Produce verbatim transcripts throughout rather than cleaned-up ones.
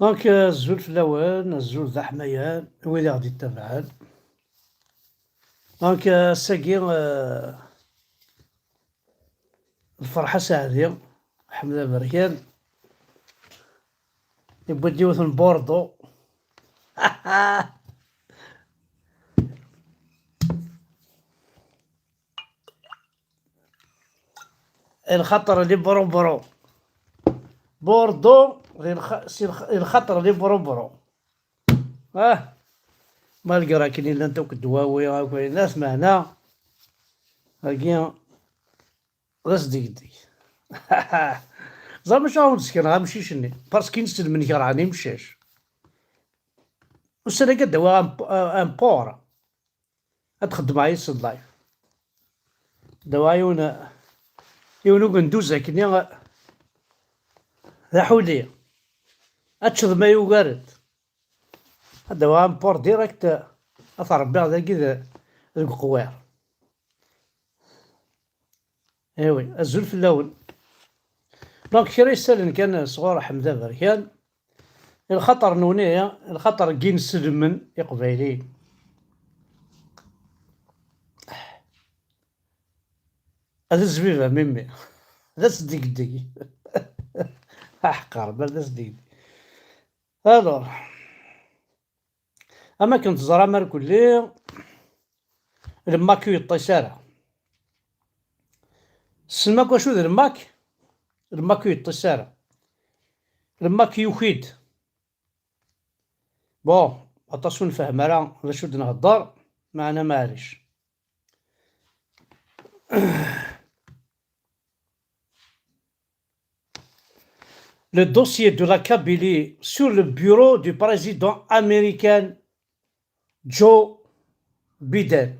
Donc, euh, azul fell-awen, azul d aḥmayan, wid i ɣ-d-ittabaɛen. Donc, euh, ass-agi, euh, lferḥ aseɛdi, Ḥmed Aberkan, yewwi-d yiwet n Bordeaux. Lxaṭer li Bordeaux. Bordeaux, di lxa-, si lx-, lxaṭer li Bordeaux. Ah, malgré akken i llant akk ddwawi, akk ayen, meɛna, agi, d asdegdeg. Ẓer macu awen-d-sekneɣ amcic-nni, parce que inselmen kerhen imcac. Ussan-agi ad d-awiɣ un, un porc. Ad xeddmeɣ yis-s live. Dawa yiwen, yiwen ugenduz akkenni d aḥuli. Ad teččeḍ ma yugar-d. Ad d-awiɣ ampur direct, ad t-ṛebbiɣ dagi d-, deg uqwiṛ. Ewi, azul fell-awen. Donc, kra yessalen kan sɣur Ḥmed Aberkan, lxaṭer n wuni, lxaṭer n yinselmen iqbayliyen. Ad zbib a mimi. D asdegdeg. Aḥeqqar, bal d asdegdeg. Alors, am akken teẓram ar kulli, lmak ur yeṭṭis ara. Tessnem akk acu d lmak? Lmak ur yeṭṭis ara. Lmak yuki-d. Bon, aṭas ur nfehhem ara d acu d-nhedder, meɛna maɛlic. Le dossier de la Kabylie sur le bureau du président américain Joe Biden.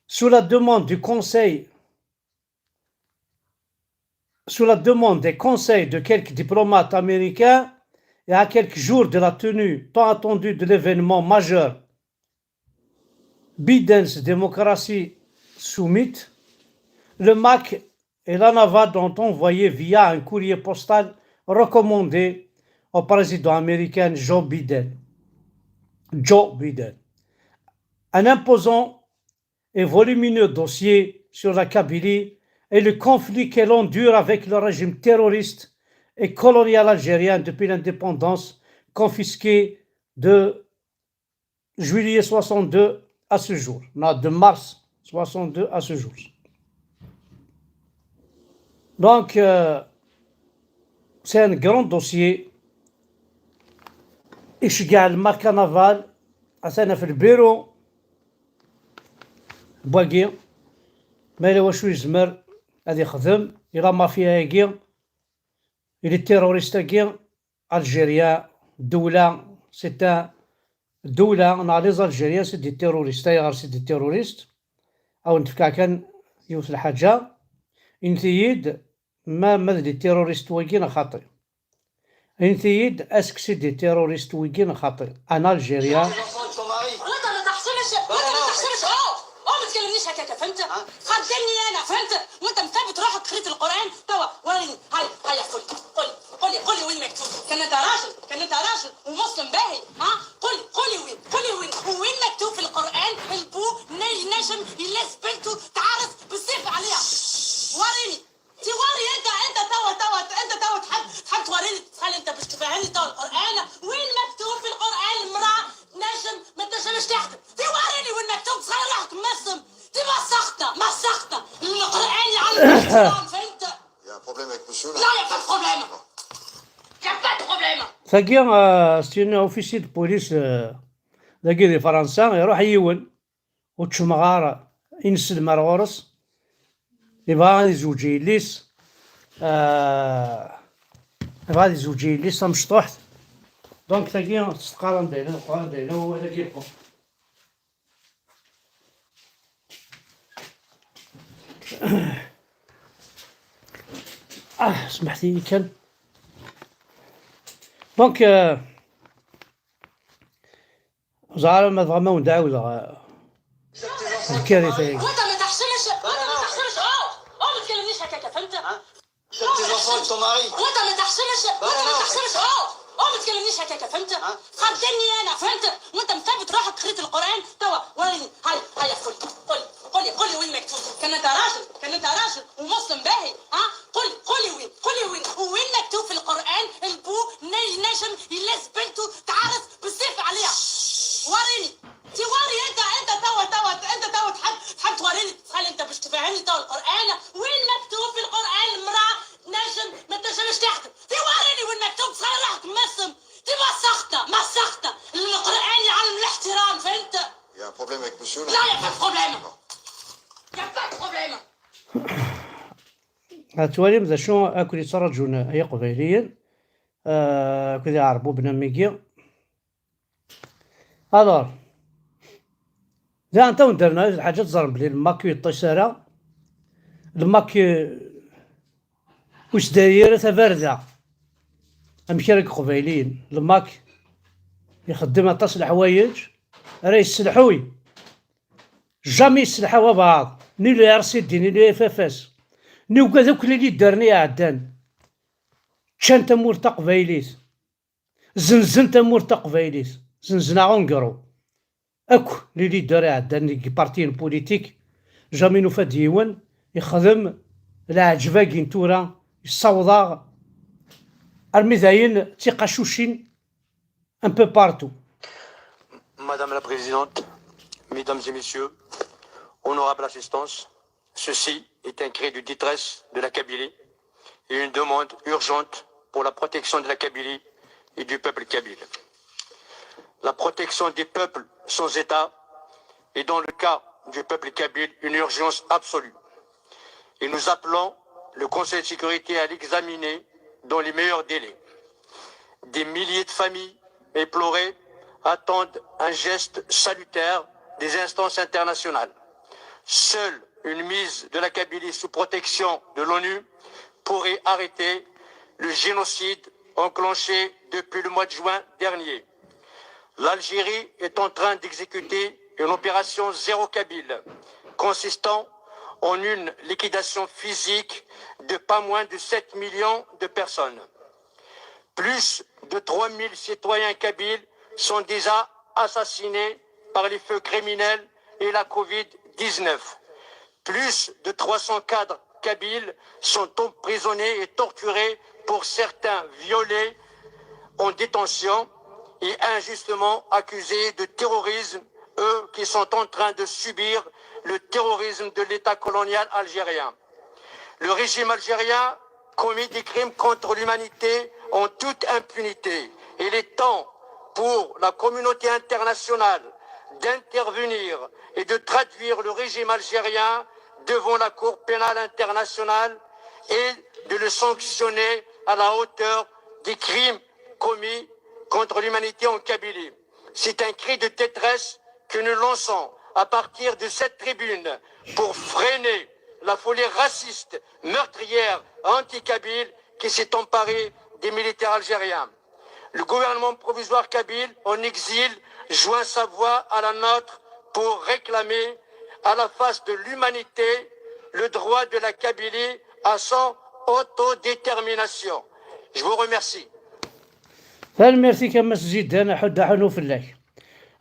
Sous la demande du Conseil, sous la demande des conseils de quelques diplomates américains et à quelques jours de la tenue tant attendue de l'événement majeur Biden's Democracy Summit, le MAC et la NAVAD ont envoyé via un courrier postal recommandé au président américain Joe Biden, Joe Biden, un imposant et volumineux dossier sur la Kabylie et le conflit qu'elle endure avec le régime terroriste et colonial algérien depuis l'indépendance, confisqué de juillet soixante-deux à ce jour, non, de mars soixante-deux à ce jour. Donc, euh, c'est un grand dossier. Iceggeɛ lmak anaval, atan ɣef lbiru n wagi, ma yella wacu yezmer ad ixdem i la mafia-agi, i les terroristes-agi. Algérie, ddewla, c'est un, ddewla, neɣ les Algériens, c'est des terroristes. Ayɣer c'est des terroristes? Ad wen-d-fkeɣ kan yiwet lḥaǧa. Init-iyi-d ma, ma d les terroristes wagi neɣ xaṭi. Init-iyi-d, est-ce que c'est des terroristes wigi neɣ xaṭi? Un Algérien. وانت ما تحشمش، وانت ما تحشمش. اوه، اوه، ما تكلمنيش هكاك، فهمت؟ خدمني انا، فهمت؟ وانت مثبت روحك قريت القران. توا وريني، هاي، هاي، قول لي، قول لي، قول لي، قول لي وين مكتوب؟ كان انت راجل، كان انت راجل ومسلم باهي، ها؟ قول لي، قول لي وين، قول لي وين، وين مكتوب في القران البو نجم يلس بنته تعرس بالسيف عليها؟ وريني. توري انت، انت توا، توا، انت توا تحب، تحب توريني، تخيل انت باش تفهمني توا القرآن؟ وين مكتوب في القرآن المرأة نجم ما تنجمش تحكم؟ توريني وين مكتوب، تخيل روحك مسلم. تي مسختنا، مسختنا. القرآن يعلم الاحترام، فهمت؟ Il y a un problème avec monsieur là. Non, il y a pas de problème. Il y a pas de problème. Tagi, euh, c'est un officier de police, euh, dagi di Fransa, iruḥ yiwen. Ur ttemɣar inselm ar ɣur-s. Yebɣa ad izweǧ yelli-s. Ah, yebɣa ad izweǧ yelli-s tamecṭuḥt. Donc, tagi, testeqqar anda yella Leqran, anda yella wawal-agi. Ah, smeḥt-iyi kan. Donc, euh, Ẓer ma dɣa ma wen-d-ɛawdeɣ, eh, lkaritayagi. وانت ما تحشمش، وانت ما تحشمش. اوه، اوه، ما تكلمنيش هكاك، فهمت؟ tes enfants avec ton mari. وانت ما تحشمش، وانت ما تحشمش. اه، اه، ما تكلمنيش هكاك، فهمت؟ خبلني انا، فهمت؟ وانت مثبت روحك قريت القران. توا وريني، هاي، هاي، قول، قول، قول لي، قول لي وين مكتوب؟ كان انت راجل، كان انت راجل ومسلم باهي، ها؟ قول، قول لي وين، قول لي وين، وين مكتوب في القران البو نجم يلز بنته تعرس بالسيف عليها؟ وريني. تي وري انت، انت توا، توا، انت توا تحب، تحب توريني، تخيل انت باش تفهمني توا القران؟ وين مكتوب في القران المراه نجم ما تنجمش تخدم؟ تي وريني وين مكتوب، تخيل روحك مسلم. تي مسختنا، مسختنا. القران يعلم الاحترام، فهمت؟ Il y a un problème avec monsieur là. لا، يا بروبليم. يا بروبليم. هاتواليم ذا شو اكل يتفرجون يا قبيليين. آه، كذا عربو بنميكي. الوغ، دا انت وندرنا الحاجة تزرم بلي الماك يطيش سارة. الماك وش داير تبردة. امشارك قبيلين الماك يخدم اطاس الحوايج. راه يسلحوي. جامي يسلحوا بعض. ني لو ار سي دي، ني لو اف اف اس. ني وكذا كل اللي دارني عدان. كان تمور تقبيليت. زنزن تمور تقبيليت. زنزن اونكرو. اكو لي ليدر عندنا ديك بارتيين بوليتيك، جامي نوفا ديون يخدم العجبة كين تورا يصوضا. ارمي داين تيقاشوشين. Un peu partout. Madame la Présidente, Mesdames et Messieurs, honorable assistance, ceci est un cri de détresse de la Kabylie et une demande urgente pour la protection de la Kabylie et du peuple kabyle. La protection des peuples sans État est dans le cas du peuple kabyle une urgence absolue. Et nous appelons le Conseil de sécurité à l'examiner dans les meilleurs délais. Des milliers de familles éplorées attendent un geste salutaire des instances internationales. Seule une mise de la Kabylie sous protection de l'ONU pourrait arrêter le génocide enclenché depuis le mois de juin dernier. L'Algérie est en train d'exécuter une opération zéro kabyle, consistant en une liquidation physique de pas moins de sept millions de personnes. Plus de trois mille citoyens kabyles sont déjà assassinés par les feux criminels et la covid dix-neuf. Plus de trois cents cadres kabyles sont emprisonnés et torturés, pour certains violés, en détention et injustement accusés de terrorisme, eux qui sont en train de subir le terrorisme de l'État colonial algérien. Le régime algérien commet des crimes contre l'humanité en toute impunité. Il est temps pour la communauté internationale d'intervenir et de traduire le régime algérien devant la Cour pénale internationale et de le sanctionner à la hauteur des crimes commis contre l'humanité en Kabylie. C'est un cri de détresse que nous lançons à partir de cette tribune pour freiner la folie raciste, meurtrière, anti-kabyle qui s'est emparée des militaires algériens. Le gouvernement provisoire kabyle en exil joint sa voix à la nôtre pour réclamer à la face de l'humanité le droit de la Kabylie à son autodétermination. Je vous remercie. Tanemmirt-ik a Mass Zidan, aḥuddu aḥunu fell-ak.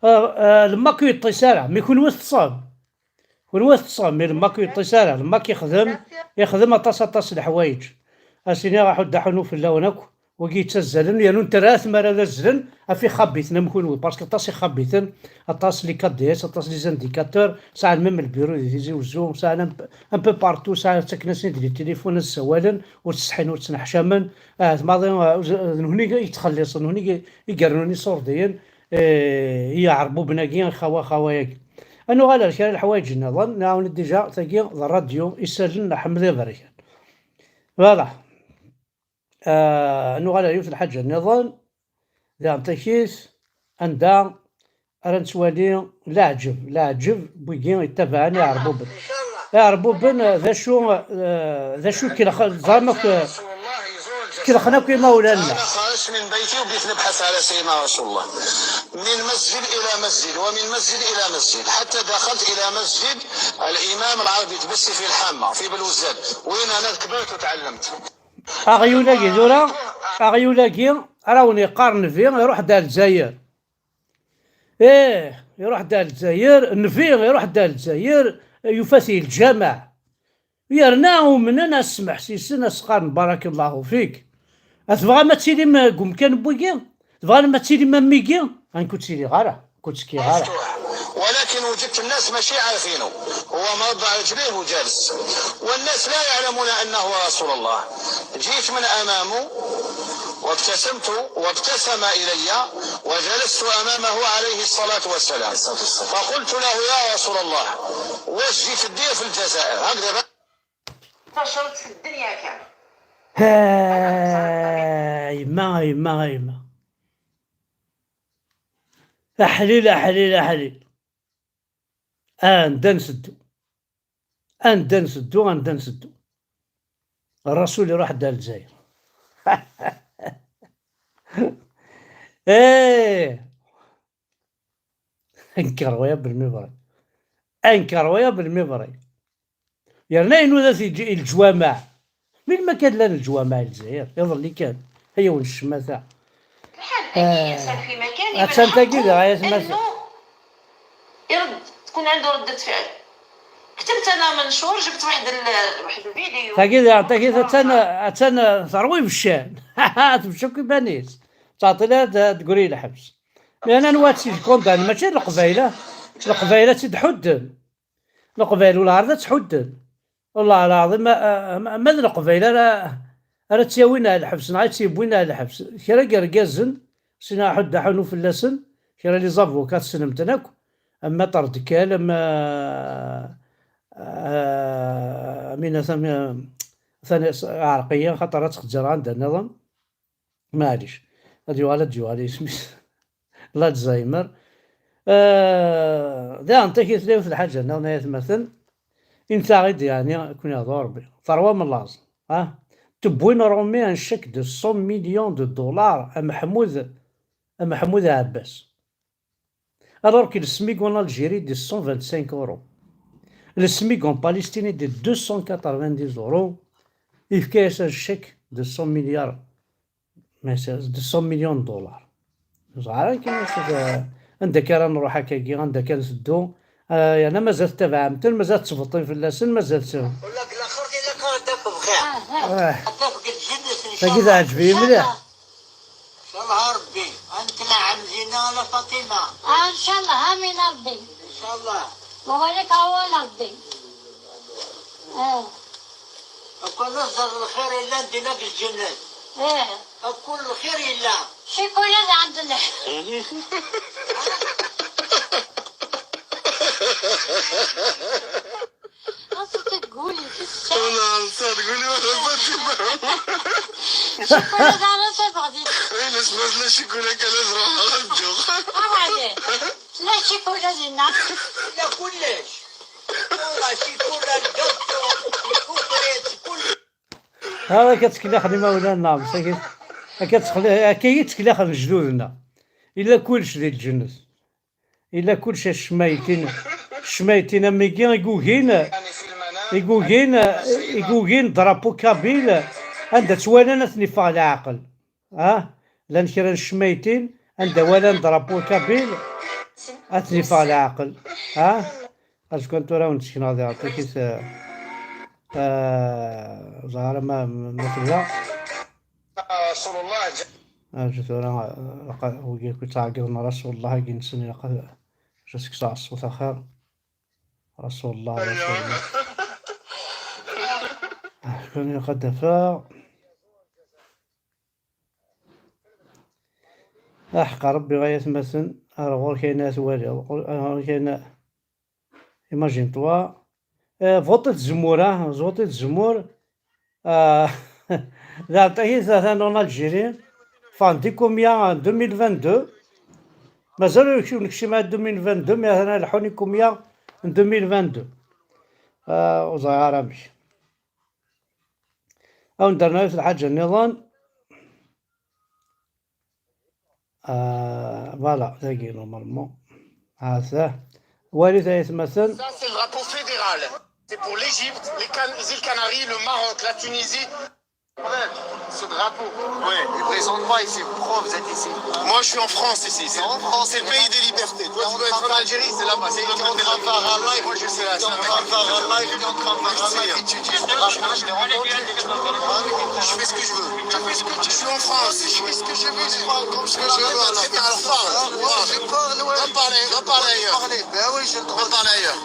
Ah, ah, lemmak ur yeṭṭis ara, mi kunwi teṭṭsem. Kunwi teṭṭsem, mi lemmak ur yeṭṭis ara, lemmak ixdem, ixdem aṭas aṭas n leḥwayeǧ. A s-iniɣ aḥuddu aḥunu fell-awen akk, wigi yettazzalen, yernu netta ara tmara ad azzlen ɣef ixabiten am kunwi, parce que aṭas ixabiten, aṭas les K D S, aṭas les indicateurs, sɛan même le bureau di Tizi Wezzu, sɛan un peu, un peu partout, sɛan, ttaken-asen-id les téléphones ad ssawalen, ur ttsetḥin ur ttneḥcamen. Ahat maḍi, ah, d nekkni i yettxelliṣen, d nekkni i, i yernun iṣurdiyen, eh, i yiɛerbuben-agi, xawa xawa-agi. Ad nuɣal ar kra n leḥwayeǧ nniḍen, nɛawen-d déjà, tagi d ṛṛadyu, isallen n Ḥmed Iberkan. Voilà. Ah, ad nuɣal ar yiwet n lḥaǧa nniḍen, daɣen takit, anda ara nettwali leɛǧeb, leɛǧeb n wigi yettabaɛen iɛerbuben. Iɛerbuben, d acu, eh, d acu kelxen, ẓran akk, kelxen akk imawlan-nneɣ. أنا خرجت من بيتي وبديت نبحث على سيدنا رسول الله، من مسجد إلى مسجد ومن مسجد إلى مسجد، حتى دخلت إلى مسجد الإمام العربي التبسي في الحامة في بلوزداد، وين أنا كبرت وتعلمت. Aɣyul-agi tura, aɣyul-agi ara wen-yeqqar nnbi iruḥ-d ar Lezzayer. Ih, iruḥ-d ar Lezzayer, nnbi iruḥ-d ar Lezzayer, yufa-t i lǧameɛ. Yerna umnen, a smeḥsisen, a s-qqaren barakallahu fik. A tebɣam ad tilim deg umkan n wigi? Tebɣam ad tilim am wigi? Nekk ur ttiliɣ ara, nekk ur ttekkiɣ ara. مفتوح. ولكن وجدت الناس ماشي عارفينه، هو مربع رجليه وجالس، والناس لا يعلمون أنه رسول الله. جيت من أمامه وابتسمت وابتسم إلي وجلست أمامه عليه الصلاة والسلام، فقلت له: يا رسول الله، واش جيت دير في الجزائر؟ هكذا. انتشرت في الدنيا كامل. ها، يما، يما، يما. أحليل، أحليل، أحليل. Anda nseddu. Anda nseddu، anda nseddu. الرسول يروح دار الجزائر. ايه. Anker wayeḍ belmi bɣi. Anker wayeḍ belmi bɣi. Yerna inuda-t i leǧwamaɛ. Melmi kan llan leǧwamaɛ i Lezzayer? Iḍelli kan. Ay awen ccmata. الحال أي إنسان في مكان من حقه أنه يرد، تكون عنده ردة فعل. كتبت أنا منشور، جبت واحد ال-، واحد الفيديو. Tagi daɣen, tagi attan, attan terwi ibeccan. Tebecc akk iman-is. Teɛṭil ad d-tegri lḥebs. Meɛna anwa ad tt-id-kundan? Mačči d Leqbayel, ah. Leqbayel ad tt-id-ḥudden. Leqbayel u lɛerḍ ad tt-ḥudden. Wallah lɛaḍim, ma, ma, ma d Leqbayel ara, ara tt-yawin ar lḥebs, neɣ ad tt-yewwin ar lḥebs. Kra n yergazen, sin aḥuddu aḥunu fell-asen, kra n les avocats tessnem-ten akk, am Maître Dekkal, am, ah, Amina Sami, Sani Ɛerqiya, xaṭer ad txeǧǧer anda nniḍen. Maɛlic. Ad yuɣal, ad yuɣal yisem-is. L'Alzheimer. Eh, daɣen, takit tella yiwet lḥaǧa nniḍen, ay atmaten. Inta-ɣ-id, yeɛni, ad ken-yehdu Rebbi. Terwa mellaẓ. Ah? Tewwin Rumi un chèque de cent millions de dollars à Mahmoud, à Mahmoud Abbas. Alors que le SMIC en Algérie est de cent vingt-cinq euros. Le SMIC en Palestine est de deux cent quatre-vingt-dix euros. Yefka-yas un chèque de cent milliards, mais c'est de cent millions de dollars. Ẓer akken, anda akka ara nruḥ akkagi, anda akka nteddu. Ah, yerna mazal tettabaɛem-ten, mazal tettbeṭṭim fell-asen, mazal t-. ولا في الآخر إلا كان هداك بخير. Ah. هداك الجنة إن شاء الله. Tagi teɛǧeb-iyi mliḥ. إن شاء الله ربي. أنت نعم زينة ولا فاطمة؟ آه، إن شاء الله، آمين ربي. إن شاء الله. وبارك هو ربي. آه. أكون نزل الخير إلا ندينا بالجنة. إيه. أكون الخير إلا. شي كل هذا عندنا. خاصك تقولي في الشارع. والله عرفتها تقولي ولا فاتي. شكون هذا؟ أنا شايفة غادي. إيه، لا سمعت لا شكون هكا، لا زرع، لا نجوغ. آه، عليه. لا شكون هذا هنا. لا كلش. والله شكون القطو، الكوكريت، كل. هذا كتكلخ لي مولانا، نعم، ساكت. هكا تخلي، هكا يتكلخ لجدودنا. إلا كلش ديال الجنة. Ila kullec a ccmaytin, ccmaytin am wigi i yugin, i yugin, i yugin drapeau kabyle, anda ttwalan ad ten-iffeɣ leɛqel. Ah, llan kra n ccmaytin, anda walan drapeau kabyle, ad ten-iffeɣ leɛqel. Ah, azekka tura wen-d-sekneɣ diɣ takit, ah, ẓer ma, ma tella. رسول الله ج- Arǧu tura, ilaq wigi akk yettɛeggiḍen Rasulullah-agi-nsen, ilaq ad, ad as-kkseɣ ṣṣut axir. Rasulullah, Rasulullah. Kan ilaq ad d-afeɣ. Aḥeqqa Rebbi ay atmaten, ar ɣur-k ayen ara twaliḍ, ar ɣur-k ayen a-, Imagine-toi. Euh, voter tzemmur, ah, voter tzemmur. Ah, d aɛeṭṭayit atan en Algérie. Ffɣen-d i kumya en deux mille vingt-deux. Mazal ur nekcim, nekcim ar deux mille vingt-deux, mais atan leḥḥun i kumya en deux mille vingt-deux. Ah, ur ẓriɣ ara amek. Ad wen-d-rnu yiwet lḥaǧa nniḍen. Ah, voilà, dagi, normalement. Ah, ça. Walit ay atmaten. Ça, c'est le drapeau fédéral. C'est pour l'Égypte, les Can-, îles Canaries, le Maroc, la Tunisie. Ce drapeau, ouais, il ne présente pas ici. Pourquoi vous êtes ici? Moi, je suis en France ici. C'est en France, c'est le pays des libertés. Toi, tu dois être en Algérie, c'est là-bas. C'est en train de faire un live. Moi, je suis là. Je suis en train de faire un live. Je fais ce que je veux. Je fais ce que tu veux. Je suis en France. Je fais ce que je veux. Je parle comme ce que je veux. Alors, parle. Va parler, va parler ailleurs. Ben oui, j'ai le droit. Va parler ailleurs.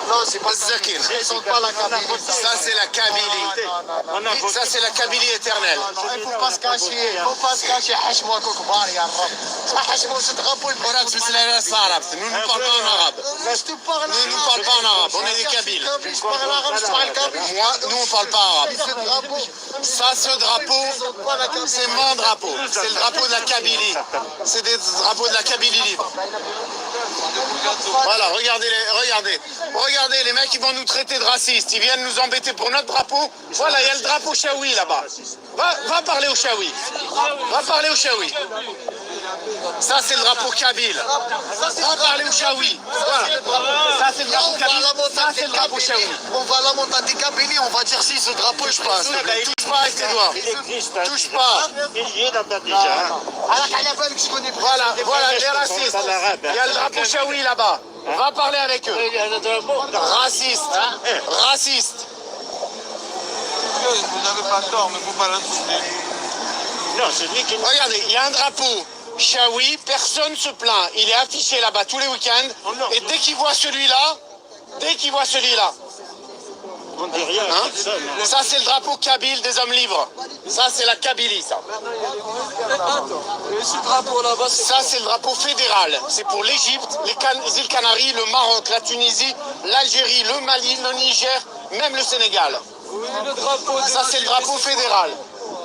Non, c'est pas ça. Ils sont pas la Kabylie. Ça, c'est la Kabylie. Ça, c'est la Kabylie éternelle. Il faut pas se cacher. Il faut pas se cacher. حشموا كبار يا رب. حشموا ce drapeau. Nous ne parlons pas en arabe. Nous ne parlons pas en arabe. On est des Kabyles. Moi, nous, on parle pas arabe. Ça, ce drapeau, c'est mon drapeau. C'est le drapeau de la Kabylie. C'est des drapeaux de la Kabylie libre. Voilà, regardez, les, regardez. Regardez, les mecs, ils vont nous traiter de racistes. Ils viennent nous embêter pour notre drapeau. Voilà, il y a le drapeau Chaoui là-bas. Va, va parler au Chaoui. Va parler au Chaoui. Ça, c'est le drapeau kabyle. Va parler au Chaoui. Voilà. Ça, c'est le drapeau kabyle. Ça, c'est le drapeau Chaoui. On va à la montagne des Kabylie, on va dire si ce drapeau, je passe. Touche pas avec tes doigts. Touche pas. Il y est dans ta déjà. Voilà, voilà, les racistes. Il y a le drapeau Chaoui là-bas. Va parler avec eux. Raciste. Raciste. Vous n'avez pas tort, mais faut pas l'insulter. Non, c'est lui qui. Regardez, il y a un drapeau Chaoui, personne se plaint. Il est affiché là-bas tous les week-ends. Et dès qu'il voit celui-là, dès qu'il voit celui-là, On dit rien à hein, personne. Ça, c'est le drapeau kabyle des hommes libres. Ça, c'est la Kabylie, ça. Et ce drapeau là-bas, c'est Ça, c'est le drapeau fédéral. C'est pour l'Égypte, les, Can- les îles Canaries, le Maroc, la Tunisie, l'Algérie, le Mali, le Niger, même le Sénégal. Oui, le drapeau. Ça, c'est le drapeau fédéral.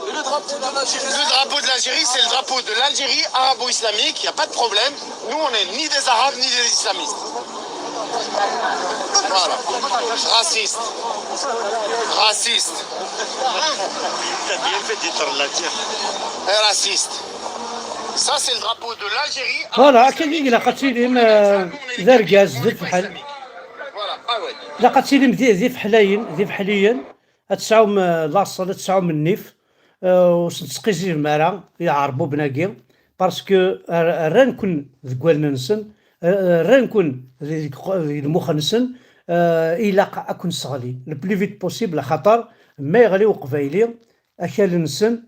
Et le drapeau de l'Algérie. Le drapeau de l'Algérie, c'est le drapeau de l'Algérie arabo-islamique, il n'y a pas de problème. Nous, on n'est ni des Arabes, ni des islamistes. Voilà. Raciste. Raciste. T'as bien fait de te relater. Et raciste. Ça, c'est le drapeau de l'Algérie. Voilà, akka i ilaq ad tilim, euh, d argaz d lefḥel. Voilà. Ah ouais. Ilaq ad tilim d, d ifeḥlayen, d ifeḥliyen, ad tesɛum, euh, laṣel, ad tesɛum nnif, euh, ur sen-tesqizibem ara i iɛerbuben-agi, parce que r- rran-ken deg wallen-nsen, r- rran-ken deg, deg lmux-nsen, euh, ilaq ad ken-sseɣlin le plus vite possible, axaṭer ma yeɣli uqbayli, akal-nsen,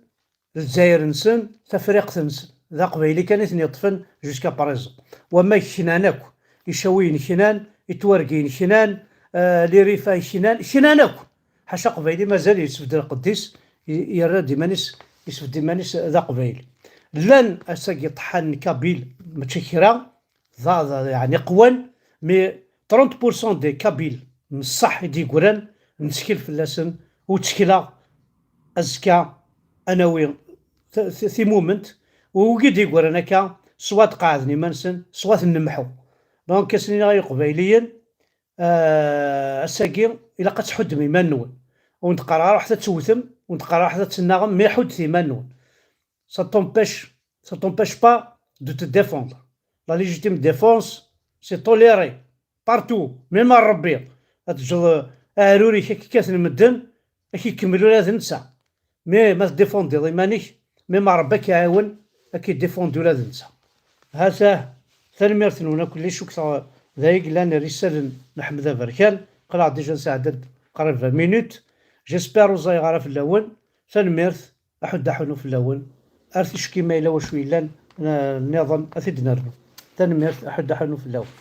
Lezzayer-nsen, Tafriqt-nsen, d aqbayli kan i ten-yeṭṭfen jusqu'à présent. Wamma knan akk, Icawiyen knan, Itwargiyen knan, euh, Lirifa knan, knan akk. Ḥaca aqbayli mazal yesbedd lqedd-is, i- yerra-d iman-is, yesbedd iman-is d aqbayli. Llan ass-agi ṭṭḥan n Kabil, mačči kra, d, d, yeɛni qwan, mais trente pour cent des Kabyles n ṣṣeḥ i d-yeggran, nettkel fell-asen, ur ttekleɣ azekka ad nawi t- t- timument, u wigi d-yeggran akka, swa ad qeɛden iman-nsen, swa ad ten-nemḥu. Donc, ad sen-iniɣ i Iqbayliyen, euh, ass-agi, ilaq ad tḥuddem iman-nwen. Ur d-qqareɣ ara ḥatta ad tewtem, ur d-qqareɣ ara ḥatta ad tennaɣem, mais ḥuddet iman-nwen. Ça t'empêche, ça t'empêche pas de te défendre. La légitime défense, c'est toléré partout, même ar Rebbi. Ad teǧǧeḍ aɛrur-ik ad k-kkaten medden, ad k-ikemmel ula d netta. Mais ma tdéfendiḍ iman-ik, même ar Rebbi ad k-iɛiwen, ad k-idéfendi ula d netta. Hatah, tanemmirt-nwen akk, li cukkteɣ d ay yellan ar isallen n Ḥmed Aberkan. Qqleɣ déjà nesɛedda-d qrib vingt minutes. J'espère ur ẓayeɣ ara fell-awen. Tanemmirt, aḥuddu aḥunnu fell-awen. Ar ticki ma yella wacu yellan, eh, nniḍen, ad t-id-nernu. Tanemmirt, aḥuddu aḥunnu fell-awen.